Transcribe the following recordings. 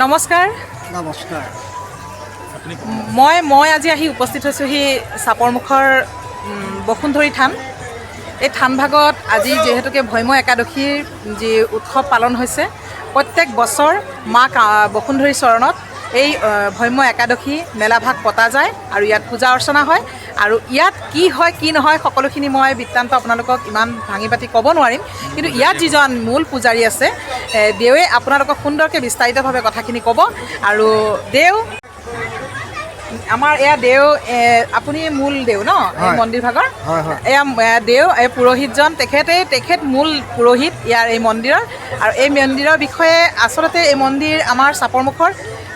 নমস্কাৰ। নমস্কাৰ। মই আজি আহি উপস্থিত হৈছোঁহি চাপৰমুখৰ বসুন্ধৰী থান। এই থানভাগত আজি যিহেতুকে ভৈম একাদশীৰ যি উৎসৱ পালন হৈছে, প্ৰত্যেক বছৰ মা বসুন্ধৰী চৰণত এই ভৈম একাদশী মেলাভাগ পতা যায় আৰু ইয়াত পূজা অৰ্চনা হয়। আৰু ইয়াত কি হয় কি নহয় সকলোখিনি মই বৃত্তান্ত আপোনালোকক ইমান ভাঙি পাতি ক'ব নোৱাৰিম, কিন্তু ইয়াত যিজন মূল পূজাৰী আছে, দেৱে আপোনালোকক সুন্দৰকৈ বিস্তাৰিতভাৱে কথাখিনি ক'ব। আৰু দেও, আমাৰ এয়া দেও, আপুনি মূল দেও ন এই হয়। মন্দিৰ ভাগৰ? হয়। এয়া দেও, এই পুৰোহিতজন, তেখেত মূল পুৰোহিত ইয়াৰ এই মন্দিৰৰ। আৰু এই মন্দিৰৰ বিষয়ে আচলতে এই মন্দিৰ আমাৰ চাপৰমুখৰ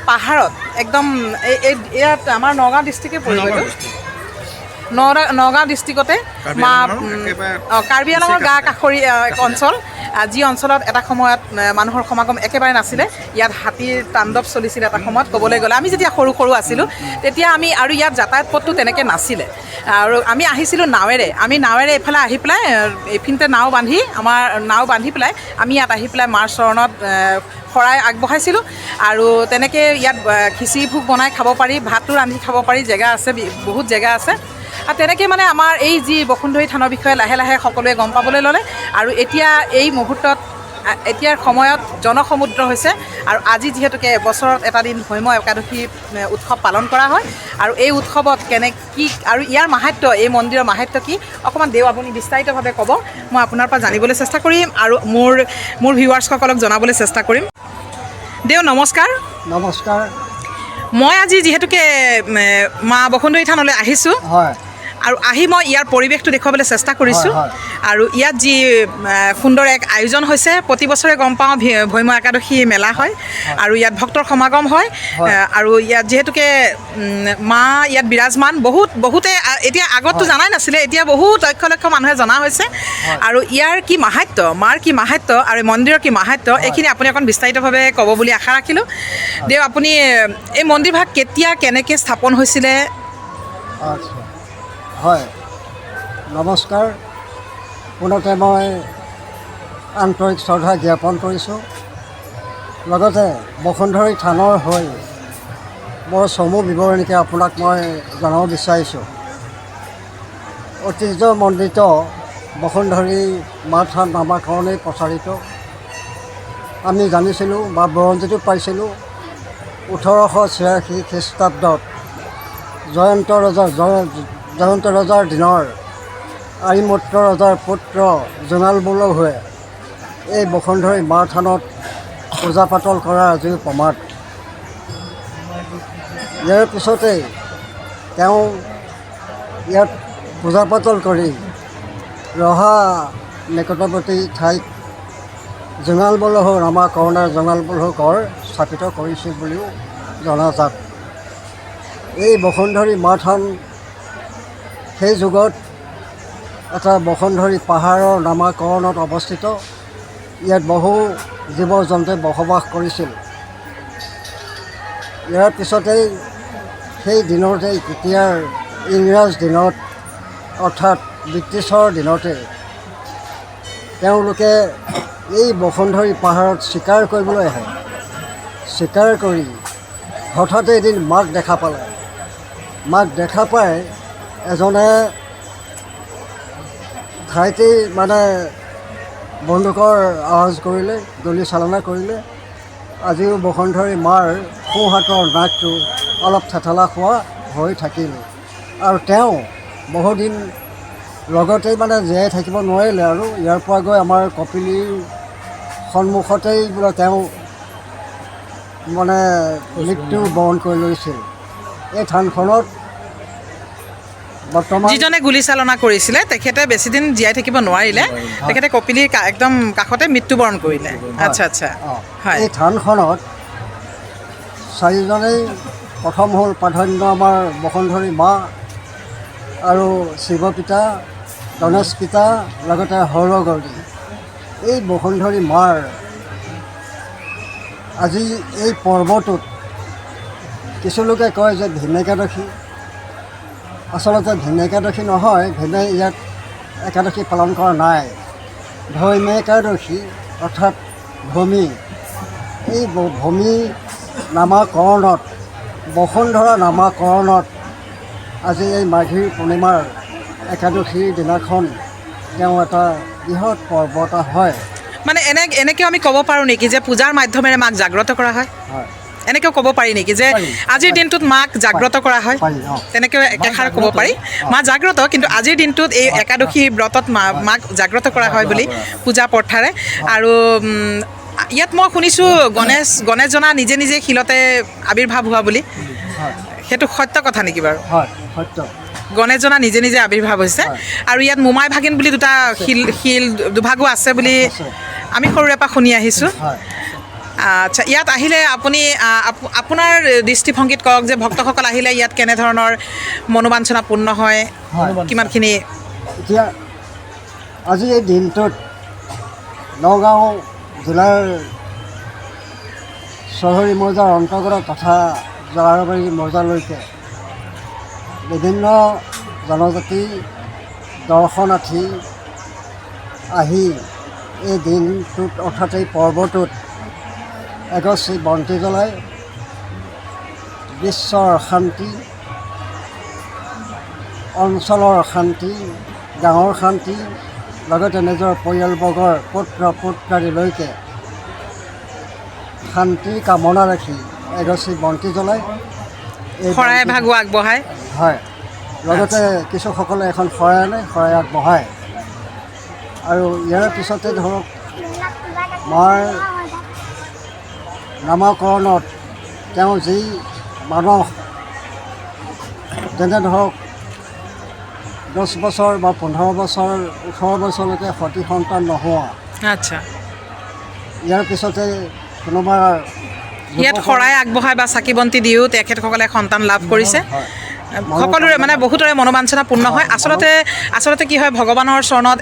পাহাৰত একদম এই ইয়াত আমাৰ নগাঁও ডিষ্ট্ৰিক্টে পৰিব, এইটো নগাঁও ডিষ্ট্ৰিক্টতে কাৰ্বি মা আংলঙৰ একেবাৰে কাৰ্বি আংলঙৰ গা কাষৰী এক অঞ্চল, যি অঞ্চলত এটা সময়ত মানুহৰ সমাগম একেবাৰে নাছিলে। ইয়াত হাতীৰ তাণ্ডৱ চলিছিলে এটা সময়ত। ক'বলৈ গ'লে আমি যেতিয়া সৰু সৰু আছিলোঁ তেতিয়া আমি আৰু ইয়াত যাতায়াত পথটো তেনেকৈ নাছিলে আৰু আমি আহিছিলোঁ নাৱেৰে। আমি নাৱেৰে এইফালে আহি পেলাই এইখিনিতে নাও বান্ধি, আমাৰ নাও বান্ধি পেলাই আমি ইয়াত আহি পেলাই মাৰ চৰণত শৰাই আগবঢ়াইছিলোঁ। আৰু তেনেকৈ ইয়াত খিচিৰি ভোগ বনাই খাব পাৰি, ভাতো ৰান্ধি খাব পাৰি, জেগা আছে, বহুত জেগা আছে। আৰু তেনেকৈ মানে আমাৰ এই যি বসুন্ধৰী থানৰ বিষয়ে লাহে লাহে সকলোৱে গম পাবলৈ ল'লে। আৰু এতিয়া এই মুহূৰ্তত এতিয়াৰ সময়ত জনসমুদ্ৰ হৈছে। আৰু আজি যিহেতুকে বছৰত এটা দিন ভৈম একাদশী উৎসৱ পালন কৰা হয়, আৰু এই উৎসৱত কেনে কি আৰু ইয়াৰ মাহাত্ম্য, এই মন্দিৰৰ মাহাত্ম্য কি অকণমান দেও আপুনি বিস্তাৰিতভাৱে ক'ব। মই আপোনাৰ পৰা জানিবলৈ চেষ্টা কৰিম আৰু মোৰ ভিউৱাৰ্ছসকলক জনাবলৈ চেষ্টা কৰিম। দেও নমস্কাৰ। নমস্কাৰ। মই আজি যিহেতুকে মা বসুন্ধৰী থানলৈ আহিছোঁ হয় আৰু আহি মই ইয়াৰ পৰিৱেশটো দেখুৱাবলৈ চেষ্টা কৰিছোঁ। হয়, হয়। আৰু ইয়াত যি সুন্দৰ এক আয়োজন হৈছে, প্ৰতি বছৰে গম পাওঁ ভৈম একাদশী মেলা হয় আৰু ইয়াত ভক্তৰ সমাগম হয়। হয়। আৰু ইয়াত যিহেতুকে মা ইয়াত বিৰাজমান, বহুতে এতিয়া আগততো জানাই নাছিলে, এতিয়া বহুত লক্ষ লক্ষ মানুহে জনা হৈছে। আৰু ইয়াৰ কি মাহাত্ম্য, মাৰ কি মাহাত্ম্য আৰু মন্দিৰৰ কি মাহাত্ম্য, এইখিনি আপুনি অকণ বিস্তাৰিতভাৱে ক'ব বুলি আশা ৰাখিলোঁ। দেও, আপুনি এই মন্দিৰভাগ কেতিয়া কেনেকৈ স্থাপন হৈছিলে? আচ্ছা, হয়, নমস্কাৰ। পোনতে মই আন্তৰিক শ্ৰদ্ধা জ্ঞাপন কৰিছোঁ, লগতে বসুন্ধৰী থানৰ হৈ মোৰ চমু বিৱৰণীকে আপোনাক মই জনাব বিচাৰিছোঁ। ঐতিহ্যমণ্ডিত বসুন্ধৰী মা থান নামাকৰণেই প্ৰচাৰিত। আমি জানিছিলোঁ বা বুৰঞ্জীটো পাইছিলোঁ, 1886 খ্ৰীষ্টাব্দত জয়ন্ত ৰজাৰ দিনৰ আৰিমত্ৰ ৰজাৰ পুত্ৰ জোঙাল বল্লভে এই বসুন্ধৰী মা থানত পূজা পাতল কৰাৰ আজিও প্ৰমাদ। ইয়াৰ পিছতেই তেওঁ ইয়াত পূজা পাতল কৰি ৰহা নিকটৱৰ্তী ঠাইত জোঙাল বল্লভ নামাকৰণৰ জোঙাল বল্লভ গড় স্থাপিত কৰিছিল বুলিও জনাজাত। এই বসুন্ধৰী মা থান সেই যুগত এটা বসুন্ধৰী পাহাৰৰ নামাকৰণত অৱস্থিত। ইয়াত বহু জীৱ জন্তুৱে বসবাস কৰিছিল। ইয়াৰ পিছতেই সেই দিনতেই তেতিয়াৰ ইংৰাজ দিনত, অৰ্থাৎ ব্ৰিটিছৰ দিনতে তেওঁলোকে এই বসুন্ধৰী পাহাৰত চিকাৰ কৰিবলৈ আহে। চিকাৰ কৰি হঠাতে এদিন মাক দেখা পালে। মাক দেখা পাই এজনে ঠাইতেই মানে বন্দুকৰ আৱাজ কৰিলে, গুলী চালনা কৰিলে। আজিও বসুন্ধৰী মাৰ সোঁহাতৰ নাকটো অলপ থেতেলা খোৱা হৈ থাকিল আৰু তেওঁ বহুদিন লগতেই মানে জীয়াই থাকিব নোৱাৰিলে আৰু ইয়াৰ পৰা গৈ আমাৰ কপিলীৰ সন্মুখতেই বোলে তেওঁ মানে মৃত্যু বৰণ কৰি লৈছিল। এই থানখনত বৰ্তমান যিজনে গুলীচালনা কৰিছিলে তেখেতে বেছিদিন জীয়াই থাকিব নোৱাৰিলে, তেখেতে কপিলীৰ একদম কাষতে মৃত্যুবৰণ কৰিলে। আচ্ছা আচ্ছা। হয়। এই থানখনত চাৰিজনেই প্ৰথম হ'ল প্ৰাধান্য আমাৰ বসুন্ধৰী মা, আৰু শিৱপিতা, গণেশ পিতা, লগতে হৰগৌৰী। এই বসুন্ধৰী মাৰ আজি এই পৰ্বটোত কিছু লোকে কয় যে ভীম একাদশী। আচলতে ভীম একাদশী নহয়, ভীমে ইয়াত একাদশী পালন কৰা নাই। ধৰ্ম একাদশী অৰ্থাৎ ভূমি, এই ভূমি নামাকৰণত, বসুন্ধৰা নামাকৰণত আজি এই মাঘী পূৰ্ণিমাৰ একাদশীৰ দিনাখন তেওঁ এটা বৃহৎ পৰ্ব এটা হয়। মানে এনেকেও আমি ক'ব পাৰোঁ নেকি যে পূজাৰ মাধ্যমেৰে মাক জাগ্ৰত কৰা হয়? হয়। এনেকেও ক'ব পাৰি নেকি যে পাৰি। আজিৰ দিনটোত মাক জাগ্ৰত কৰা হয়? পাৰি, অঁ। তেনেকেও একেষাৰ ক'ব জাগ্ৰত, পাৰি। অঁ। মা জাগ্ৰত, কিন্তু আজিৰ দিনটোত এই একাদশী ব্ৰতত মাক জাগ্ৰত কৰা হয় বুলি পূজা প্ৰথাৰে। আৰু ইয়াত মই শুনিছোঁ গণেশজনা নিজে নিজে শিলতে আৱিৰ্ভাৱ হোৱা বুলি, হয়। সেইটো সত্য কথা নেকি বাৰু? হয়, সত্য। গণেশজনা নিজে নিজে আৱিৰ্ভাৱ হৈছে। হয়। আৰু ইয়াত মোমাই ভাগিন বুলি দুটা শিল দুভাগো আছে বুলি আছে। আমি সৰুৰে পৰা শুনি আহিছোঁ। হয়। আচ্ছা, ইয়াত আহিলে আপুনি আপোনাৰ দৃষ্টিভংগীত কওক যে ভক্তসকল আহিলে ইয়াত কেনেধৰণৰ মনোবাঞ্ছনা পূৰ্ণ হয়, হয়। কিমানখিনি? এতিয়া আজি এই দিনটোত নগাঁও জিলাৰ চহৰী মৌজাৰ অন্তৰ্গত তথা জৰাবাৰী মৌজালৈকে বিভিন্ন জনজাতি দৰ্শনাৰ্থী আহি এই দিনটোত অৰ্থাৎ এই পৰ্বটোত এগছি বন্তি জ্বলাই বিশ্বৰ শান্তি, অঞ্চলৰ শান্তি, গাঁৱৰ শান্তি, লগতে নিজৰ পৰিয়ালবৰ্গৰ পুত্ৰ পুত্ৰাদিলৈকে শান্তিৰ কামনা ৰাখি এগছি বন্তি জ্বলায়। এই শৰাই বন্তি- এভাগো আগবঢ়ায়। হয়, লগতে কিছুসকলে এখন শৰাই আনে, শৰাই আগবঢ়ায়। আৰু ইয়াৰ পিছতে ধৰক মাৰ নামাকৰণত তেওঁ যি মানস, যেনে ধৰক 10 বছৰ বা 15 বছৰ, 18 বছৰলৈকে সতি সন্তান নোহোৱা। ইয়াৰ পিছতে কোনোবা ইয়াত যুৱকৰ- শৰাই আগবঢ়াই বা চাকি বন্তি দিও তেখেতসকলে সন্তান লাভ কৰিছে। হয়। সকলোৰে মানে বহুতৰে মনোবাঞ্ছনা পূৰ্ণ হয়। হয়, আচলতে কি হয়, ভগৱানৰ চৰণত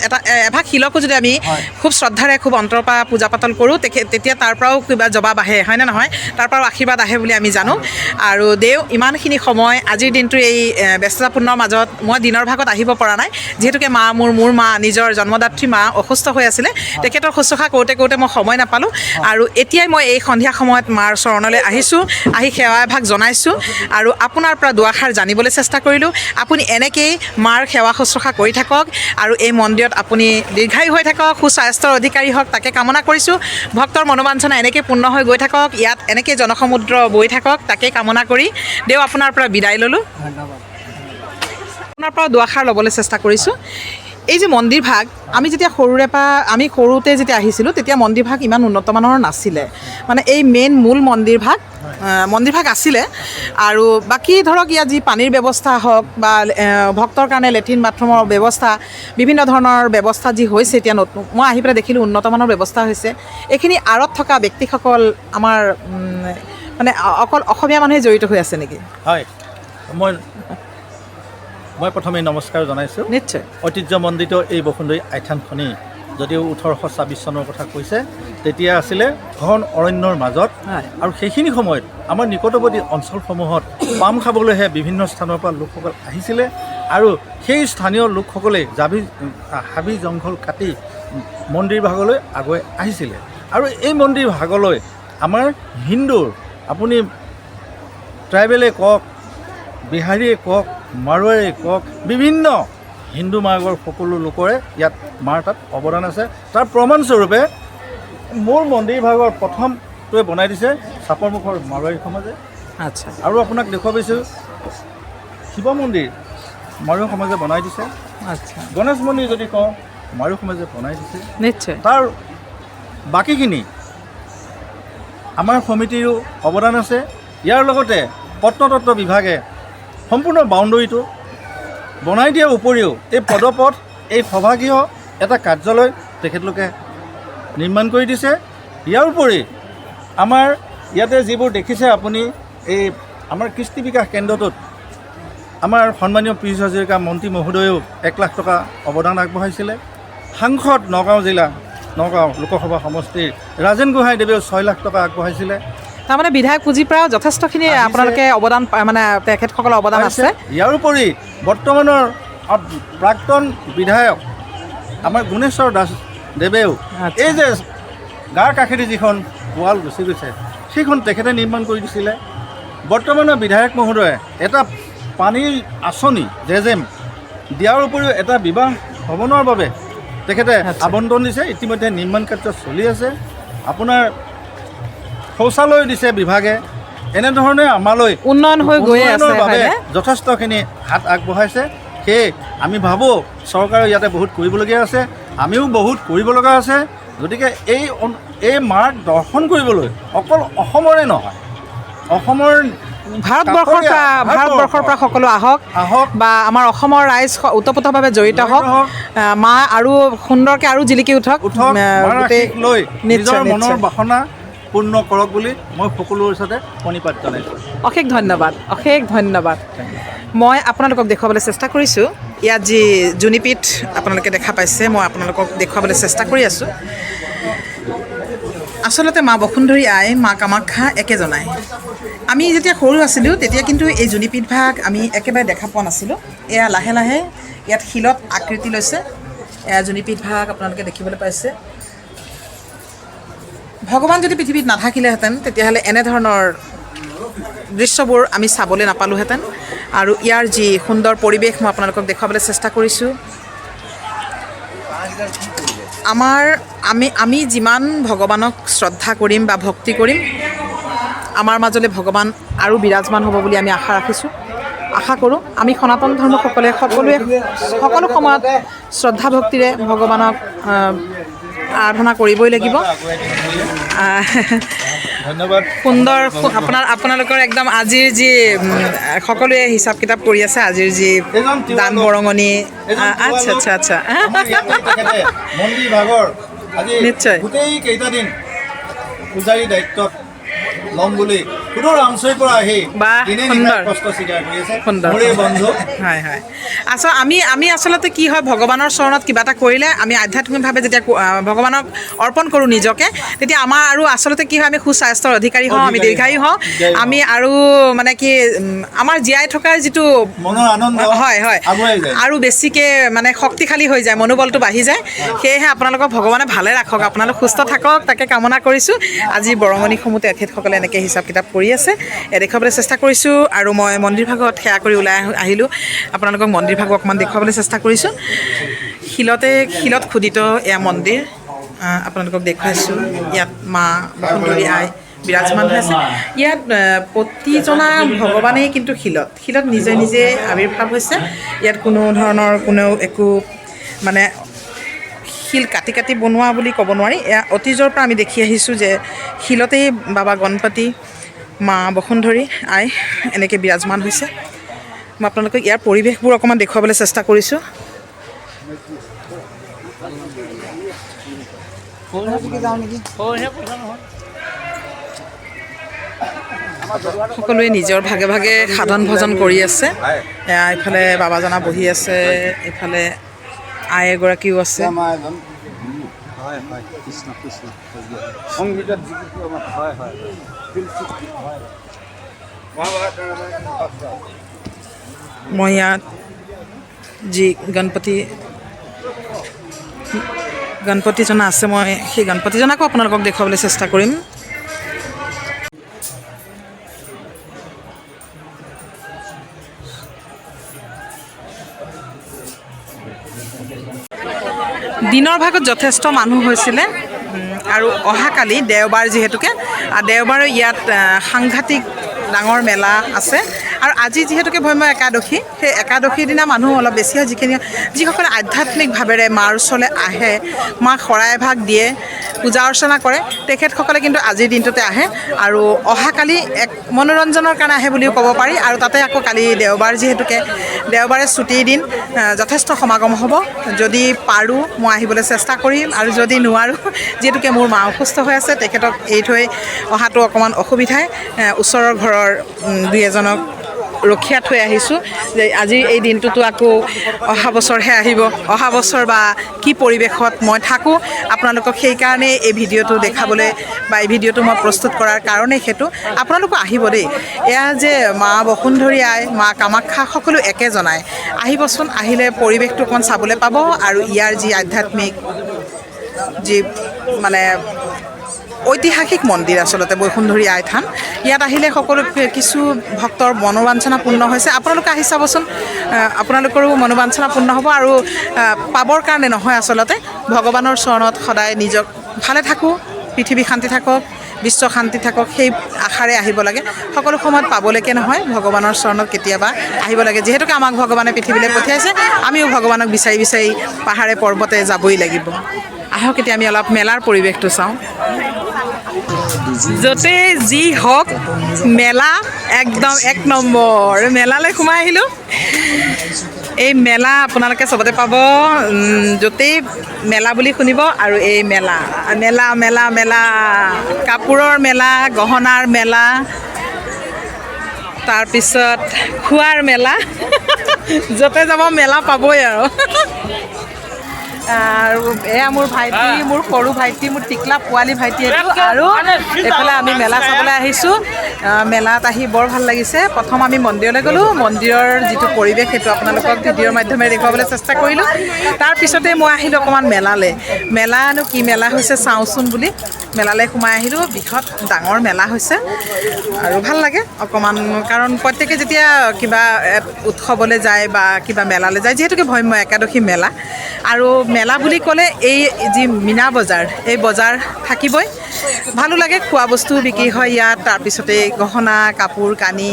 এভাগ শিলকো যদি আমি হয়। খুব শ্ৰদ্ধাৰে খুব অন্তৰৰ পৰা পূজা পাতল কৰোঁ, তেতিয়া তাৰ পৰাও কিবা জবাব আহে, হয়নে নহয়? তাৰ পৰাও আশীৰ্বাদ আহে বুলি আমি জানো। আৰু দেও ইমানখিনি সময় আজিৰ দিনটো এই ব্যস্ততাপূৰ্ণৰ মাজত মই দিনৰ ভাগত আহিব পৰা নাই, যিহেতুকে মোৰ মা নিজৰ জন্মদাত্ৰী মা অসুস্থ হৈ আছিলে, তেখেতৰ শুশ্ৰূষা কৰোঁতে কৰোঁতে মই সময় নাপালোঁ। আৰু এতিয়াই মই এই সন্ধিয়া সময়ত মাৰ চৰণলৈ আহিছোঁ, আহি সেৱা এভাগ জনাইছোঁ আৰু আপোনাৰ পৰা দুআষাৰ জানিবলৈ চেষ্টা কৰিলোঁ। আপুনি এনেকেই মাৰ সেৱা শুশ্ৰূষা কৰি থাকক আৰু এই মন্দিৰত আপুনি দীৰ্ঘায়ু হৈ থাকক, সুস্বাস্থ্যৰ অধিকাৰী হওক, তাকে কামনা কৰিছোঁ। ভক্তৰ মনোবাঞ্ছনা এনেকেই পূৰ্ণ হৈ গৈ থাকক, ইয়াত এনেকেই জনসমুদ্ৰ বৈ থাকক, তাকে কামনা কৰি দেও আপোনাৰ পৰা বিদায় ল'লোঁ। ধন্যবাদ। আপোনাৰ পৰা দুআষাৰ ল'বলৈ চেষ্টা কৰিছোঁ। এই যে মন্দিৰ ভাগ, আমি যেতিয়া সৰুৰে পৰা, আমি সৰুতে যেতিয়া আহিছিলোঁ তেতিয়া মন্দিৰ ভাগ ইমান উন্নত মানৰ নাছিলে। মানে এই মেইন মূল মন্দিৰ ভাগ আছিলে আৰু বাকী ধৰক ইয়াত যি পানীৰ ব্যৱস্থা হওক বা ভক্তৰ কাৰণে লেট্ৰিন বাথৰুমৰ ব্যৱস্থা, বিভিন্ন ধৰণৰ ব্যৱস্থা যি হৈছে এতিয়া নতুন, মই আহি পেলাই দেখিলোঁ উন্নত মানৰ ব্যৱস্থা হৈছে। এইখিনি আঁৰত থকা ব্যক্তিসকল আমাৰ, মানে অকল অসমীয়া মানুহেই জড়িত হৈ আছে নেকি? হয়, মই প্ৰথমে নমস্কাৰ জনাইছোঁ। নিশ্চয়। ঐতিহ্যমণ্ডিত এই বসুন্ধৰী আইথানখনি যদিও 1826 চনৰ কথা কৈছে, তেতিয়া আছিলে ঘন অৰণ্যৰ মাজত। আৰু সেইখিনি সময়ত আমাৰ নিকটৱৰ্তী অঞ্চলসমূহত পাম খাবলৈহে বিভিন্ন স্থানৰ পৰা লোকসকল আহিছিলে আৰু সেই স্থানীয় লোকসকলে হাবি জংঘল কাটি মন্দিৰ ভাগলৈ আগুৱাই আহিছিলে। আৰু এই মন্দিৰ ভাগলৈ আমাৰ হিন্দুৰ, আপুনি ট্ৰাইবেলে কওক, বিহাৰীয়ে কওক, মাৰোৱাৰীয়ে কওক, বিভিন্ন হিন্দু মাৰ্গৰ সকলো লোকৰে ইয়াত মাৰ তাত অৱদান আছে। তাৰ প্ৰমাণস্বৰূপে মোৰ মন্দিৰ ভাগৰ প্ৰথমটোৱে বনাই দিছে চাপৰমুখৰ মাৰোৱাৰী সমাজে। আৰু আপোনাক দেখুৱাব বিচাৰিছোঁ শিৱ মন্দিৰ মাৰোৱাৰী সমাজে বনাই দিছে। গণেশ মন্দিৰ যদি কওঁ মাৰোৱাৰী সমাজে বনাই দিছে। তাৰ বাকীখিনি আমাৰ সমিতিৰো অৱদান আছে। ইয়াৰ লগতে প্ৰত্নতত্ত্ব বিভাগে সম্পূৰ্ণ বাউণ্ডেৰীটো বনাই দিয়াৰ উপৰিও এই পদপথ, এই সভাগৃহ, এটা কাৰ্যালয় তেখেতলোকে নিৰ্মাণ কৰি দিছে। ইয়াৰ উপৰি আমাৰ ইয়াতে যিবোৰ দেখিছে আপুনি, এই আমাৰ কৃষ্টি বিকাশ কেন্দ্ৰটোত আমাৰ সন্মানীয় পীযুষ হাজৰিকা মন্ত্ৰী মহোদয়েও 1 লাখ টকা অৱদান আগবঢ়াইছিলে। সাংসদ নগাঁও জিলা, নগাঁও লোকসভা সমষ্টিৰ ৰাজেন গোহাঁইদেৱেও 6 লাখ টকা আগবঢ়াইছিলে। তাৰমানে বিধায়ক পুঁজিৰ পৰাও যথেষ্টখিনি আহিছে। আপোনালোকে অৱদান মানে তেখেতসকলৰ অৱদান আছে। ইয়াৰোপৰি বৰ্তমানৰ প্ৰাক্তন বিধায়ক আমাৰ গুণেশ্বৰ দাস দেৱেও এই যে গাৰ কাষেদি যিখন ৱাল গুচি গৈছে সেইখন তেখেতে নিৰ্মাণ কৰি দিছিলে। বৰ্তমানৰ বিধায়ক মহোদয়ে এটা পানীৰ আঁচনি জেজেম দিয়াৰ উপৰিও এটা বিবাহ ভৱনৰ বাবে তেখেতে আবণ্টন দিছে। ইতিমধ্যে নিৰ্মাণ কাৰ্য চলি আছে। আপোনাৰ শৌচালয় দিছে বিভাগে। এনেধৰণে আমালৈ উন্নয়ন হৈ গৈয়ে আছে, উন্নয়নৰ বাবে হয়নে? যথেষ্টখিনি হাত আগবঢ়াইছে। সেয়ে আমি ভাবোঁ চৰকাৰে ইয়াতে বহুত কৰিবলগীয়া আছে, আমিও বহুত কৰিব লগা আছে। গতিকে এই মাক দৰ্শন কৰিবলৈ অকল অসমৰে নহয়, অসমৰ ভাৰতবৰ্ষৰ পৰা সকলো আহক, আহক বা আমাৰ অসমৰ ৰাইজ ওতপ্ৰোতভাৱে জড়িত হওক, জড়িত হওক। মা আৰু সুন্দৰকৈ আৰু জিলিকি উঠক, উঠক, মাৰ গোটেই আশীষ লৈ নিজৰ মনৰ নিশ্চয়। বাসনা পূৰ্ণ কৰক বুলি মই সকলোৰে ওচৰতে প্ৰণিপাত জনাইছোঁ। অশেষ ধন্যবাদ, অশেষ ধন্যবাদ। মই আপোনালোকক দেখুৱাবলৈ চেষ্টা কৰিছোঁ ইয়াত যি জুনিপীঠ আপোনালোকে দেখা পাইছে, মই আপোনালোকক দেখুৱাবলৈ চেষ্টা কৰি আছোঁ। আচলতে মা বসুন্ধৰী আই, মা কামাখ্যা একেজনাই। আমি যেতিয়া সৰু আছিলোঁ তেতিয়া কিন্তু এই জুনিপীঠ ভাগ আমি একেবাৰে দেখা পোৱা নাছিলোঁ। এয়া লাহে লাহে ইয়াত শিলত আকৃতি লৈছে। এয়া জুনিপীঠ ভাগ আপোনালোকে দেখিবলৈ পাইছে। ভগৱান যদি পৃথিৱীত নাথাকিলেহেঁতেন তেতিয়াহ'লে এনেধৰণৰ দৃশ্যবোৰ আমি চাবলৈ নাপালোহেঁতেন। আৰু ইয়াৰ যি সুন্দৰ পৰিৱেশ মই আপোনালোকক দেখুৱাবলৈ চেষ্টা কৰিছোঁ। আমি যিমান ভগৱানক শ্ৰদ্ধা কৰিম বা ভক্তি কৰিম, আমাৰ মাজলৈ ভগৱান আৰু বিৰাজমান হ'ব বুলি আমি আশা ৰাখিছোঁ, আশা কৰোঁ। আমি সনাতন ধৰ্মসকলে সকলো সময়ত শ্ৰদ্ধা ভক্তিৰে ভগৱানক আৰাধনা কৰিবই লাগিব। ধন্যবাদ। সুন্দৰ, আপোনালোকৰ একদম আজিৰ যি সকলোৱে হিচাপ কিতাপ কৰি আছে, আজিৰ যি এজন তিৱা দান লোক। বৰঙণি। এজন তিৱা আচ্ছা, লোক। আচ্ছা, আচ্ছা। আমাৰ ইয়াতে তেখেতে মন্দিৰ ভাগৰ আজি নিশ্চয়। গোটেই কেইটা দিন পূজাৰী দায়িত্বত ল'ম বুলি সুদূৰ আমচৈৰ পৰা আহি বাহ, দিনে নিশাই সুন্দৰ। কষ্ট স্বীকাৰ কৰি আছে। সুন্দৰ। মোৰে বন্ধু। হয়, হয়। আচ্ছা, আমি আচলতে কি হয়, ভগৱানৰ চৰণত কিবা এটা কৰিলে আমি আধ্যাত্মিকভাৱে যেতিয়া ভগৱানক অৰ্পণ কৰোঁ নিজকে, তেতিয়া আমাৰ আৰু আচলতে কি হয়, আমি সুস্বাস্থ্যৰ অধিকাৰী হওঁ, আমি অধিকাৰী দীৰ্ঘায়ু হওঁ, দীৰ্ঘায়ু হওঁ। আমি আৰু মানে কি, আমাৰ জীয়াই থকাৰ যিটো মনৰ আনন্দ হয়, হয়। আগুৱাই যায়। আৰু বেছিকে মানে শক্তিশালী হৈ যায়, মনোবলটো বাঢ়ি যায়। সেয়েহে আপোনালোকক ভগৱানে ভালে ৰাখক, আপোনালোক সুস্থ থাকক তাকে কামনা কৰিছোঁ। আজি বৰঙণিসমূহ তেখেতসকলে এনেকৈ হিচাপ কিতাপ কৰি আছে, দেখুৱাবলৈ চেষ্টা কৰিছোঁ। আৰু মই মন্দিৰ ভাগত সেৱা কৰি ওলাই আহিলোঁ, আপোনালোকক মন্দিৰ ভাগো অকণমান দেখুৱাবলৈ চেষ্টা কৰিছোঁ। শিলত খোদিত এয়া মন্দিৰ, আপোনালোকক দেখুৱাইছোঁ। ইয়াত মা বসুন্ধৰী আই বিৰাজমান হৈ আছে। ইয়াত প্ৰতিজনা ভগৱানেই কিন্তু শিলত নিজে নিজে আৱিৰ্ভাৱ হৈছে। ইয়াত কোনো ধৰণৰ কোনেও একো মানে শিল কাটি কাটি বনোৱা বুলি ক'ব নোৱাৰি। এয়া অতীজৰ পৰা আমি দেখি আহিছোঁ যে শিলতেই বাবা গণপতি, মা বসুন্ধৰী আই এনেকৈ বিৰাজমান হৈছে। মই আপোনালোকক ইয়াৰ পৰিৱেশবোৰ অকণমান দেখুৱাবলৈ চেষ্টা কৰিছোঁ। সকলোৱে নিজৰ ভাগে ভাগে সাধন ভজন কৰি আছে। এয়া ইফালে বাবাজনা বহি আছে, ইফালে আই এগৰাকীও আছে। মই ইয়াত যি গণপতিজনা আছে, মই সেই গণপতিজনাকো আপোনালোকক দেখুৱাবলৈ চেষ্টা কৰিম। দিনৰ ভাগত যথেষ্ট মানুহ হৈছিলে, আৰু অহাকালি দেওবাৰ যিহেতুকে, দেওবাৰে ইয়াত সাংঘাতিক ডাঙৰ মেলা আছে। আৰু আজি যিহেতুকে ভৈম্য একাদশী, সেই একাদশীৰ দিনা মানুহ অলপ বেছি হয়। যিসকলে আধ্যাত্মিকভাৱেৰে মাৰ ওচৰলৈ আহে, মাক শৰাই এভাগ দিয়ে, পূজা অৰ্চনা কৰে, তেখেতসকলে কিন্তু আজিৰ দিনটোতে আহে। আৰু অহাকালি এক মনোৰঞ্জনৰ কাৰণে আহে বুলিও ক'ব পাৰি। আৰু তাতে আকৌ কালি দেওবাৰ যিহেতুকে দেওবাৰে ছুটিৰ দিন, যথেষ্ট সমাগম হ'ব। যদি পাৰোঁ মই আহিবলৈ চেষ্টা কৰিম, আৰু যদি নোৱাৰোঁ, যিহেতুকে মোৰ মা অসুস্থ হৈ আছে, তেখেতক এৰি থৈ অহাটো অকণমান অসুবিধাই, ওচৰৰ ঘৰৰ দুই এজনক ৰখীয়া থৈ আহিছোঁ যে আজিৰ এই দিনটোতো আকৌ অহা বছৰহে আহিব। অহা বছৰ বা কি পৰিৱেশত মই থাকোঁ, আপোনালোকক সেইকাৰণে এই ভিডিঅ'টো দেখাবলৈ বা এই ভিডিঅ'টো মই প্ৰস্তুত কৰাৰ কাৰণেই সেইটো। আপোনালোকো আহিব দেই। এয়া যে মা বসুন্ধৰী আই, মা কামাখ্যা সকলো একেজনাই। আহিবচোন, আহিলে পৰিৱেশটো অকণমান চাবলৈ পাব আৰু ইয়াৰ যি আধ্যাত্মিক যি মানে ঐতিহাসিক মন্দিৰ আচলতে বসুন্ধৰী আই থান, ইয়াত আহিলে সকলো কিছু ভক্তৰ মনোবাঞ্ছনা পূৰ্ণ হৈছে। আপোনালোকে আহি চাবচোন, আপোনালোকৰো মনোবাঞ্ছনা পূৰ্ণ হ'ব। আৰু পাবৰ কাৰণে নহয়, আচলতে ভগৱানৰ চৰণত সদায় নিজক ভালে থাকোঁ, পৃথিৱী শান্তি থাকক, বিশ্ব শান্তি থাকক, সেই আশাৰে আহিব লাগে। সকলো সময়ত পাবলৈকে নহয়, ভগৱানৰ চৰণত কেতিয়াবা আহিব লাগে। যিহেতুকে আমাক ভগৱানে পৃথিৱীলৈ পঠিয়াইছে, আমিও ভগৱানক বিচাৰি বিচাৰি পাহাৰে পৰ্বতে যাবই লাগিব। আহক এতিয়া আমি অলপ মেলাৰ পৰিৱেশটো চাওঁ। য'তে যি হওক মেলা একদম এক নম্বৰ। মেলালৈ সোমাই আহিলোঁ। এই মেলা আপোনালোকে চবতে পাব, য'তেই মেলা বুলি শুনিব। আৰু এই মেলা মেলা মেলা মেলা, কাপোৰৰ মেলা, গহনাৰ মেলা, তাৰপিছত খোৱাৰ মেলা, য'তে যাব মেলা পাবই আৰু। আৰু এয়া মোৰ ভাইটি, মোৰ সৰু ভাইটি, মোৰ টিকলা পোৱালি ভাইটি এইটো। আৰু এইফালে আমি মেলা চাবলৈ আহিছোঁ। মেলাত আহি বৰ ভাল লাগিছে। প্ৰথম আমি মন্দিৰলৈ গ'লোঁ। মন্দিৰৰ যিটো পৰিৱেশ সেইটো আপোনালোকক ভিডিঅ'ৰ মাধ্যমেৰে দেখুৱাবলৈ চেষ্টা কৰিলোঁ। তাৰপিছতে মই আহিলোঁ অকণমান মেলালৈ। মেলানো কি মেলা হৈছে চাওঁচোন বুলি মেলালৈ সোমাই আহিলোঁ। বৃহৎ ডাঙৰ মেলা হৈছে আৰু ভাল লাগে অকণমান, কাৰণ প্ৰত্যেকে যেতিয়া কিবা উৎসৱলৈ যায় বা কিবা মেলালৈ যায়, যিহেতুকে ভৈম্য একাদশী মেলা, আৰু মেলা বুলি ক'লে এই যি মীনা বজাৰ, এই বজাৰ থাকিবই। ভালো লাগে, খোৱা বস্তু বিক্ৰী হয় ইয়াত। তাৰপিছতে গহনা, কাপোৰ কানি,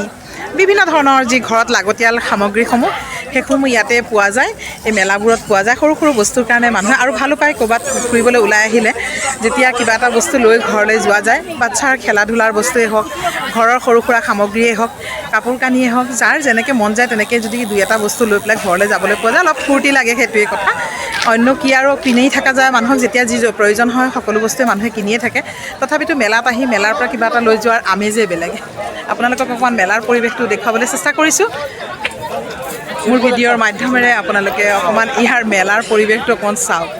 বিভিন্ন ধৰণৰ যি ঘৰত লাগতিয়াল সামগ্ৰীসমূহ সেইসমূহ ইয়াতে পোৱা যায়, এই মেলাবোৰত পোৱা যায়। সৰু সৰু বস্তুৰ কাৰণে মানুহে আৰু ভালো পায়। ক'ৰবাত ফুৰিবলৈ ওলাই আহিলে যেতিয়া কিবা এটা বস্তু লৈ ঘৰলৈ যোৱা যায়, বাচ্ছাৰ খেলা ধূলাৰ বস্তুৱেই হওক, ঘৰৰ সৰু সুৰা সামগ্ৰীয়েই হওক, কাপোৰ কানিয়েই হওক, যাৰ যেনেকৈ মন যায় তেনেকৈ যদি দুই এটা বস্তু লৈ পেলাই ঘৰলৈ যাবলৈ পোৱা যায়, অলপ ফূৰ্তি লাগে, সেইটোৱে কথা। অন্য কি আৰু কিনেই থকা যায়, মানুহক যেতিয়া যি প্ৰয়োজন হয় সকলো বস্তুৱে মানুহে কিনিয়ে থাকে। তথাপিতো মেলাত আহি মেলাৰ পৰা কিবা এটা লৈ যোৱাৰ আমেজেই বেলেগ। আপোনালোকক অকণমান মেলাৰ পৰিৱেশটো দেখুৱাবলৈ চেষ্টা কৰিছোঁ মোৰ ভিডিঅ'ৰ মাধ্যমেৰে। আপোনালোকে অকণমান ইয়াৰ মেলাৰ পৰিৱেশটো অকণমান চাওক।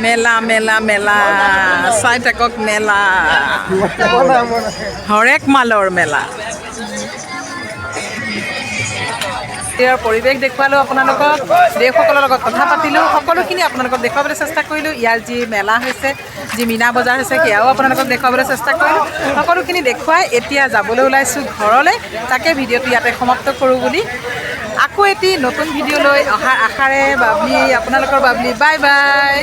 মেলা মেলা মেলা চাই থাকক, মেলা হৰেক মালৰ মেলা। ইয়াৰ পৰিৱেশ দেখুৱালোঁ আপোনালোকক, দেৱসকলৰ লগত কথা পাতিলোঁ, সকলোখিনি আপোনালোকক দেখুৱাবলৈ চেষ্টা কৰিলোঁ। ইয়াৰ যি মেলা হৈছে, যি মীনা বজাৰ হৈছে, সেয়াও আপোনালোকক দেখুৱাবলৈ চেষ্টা কৰিলোঁ। সকলোখিনি দেখুৱাই এতিয়া যাবলৈ ওলাইছোঁ ঘৰলৈ। তাকে ভিডিঅ'টো ইয়াতে সমাপ্ত কৰোঁ বুলি আকৌ এটি নতুন ভিডিঅ' লৈ অহাৰ আশাৰে বাবলি, আপোনালোকৰ বাবলি, বাই বাই।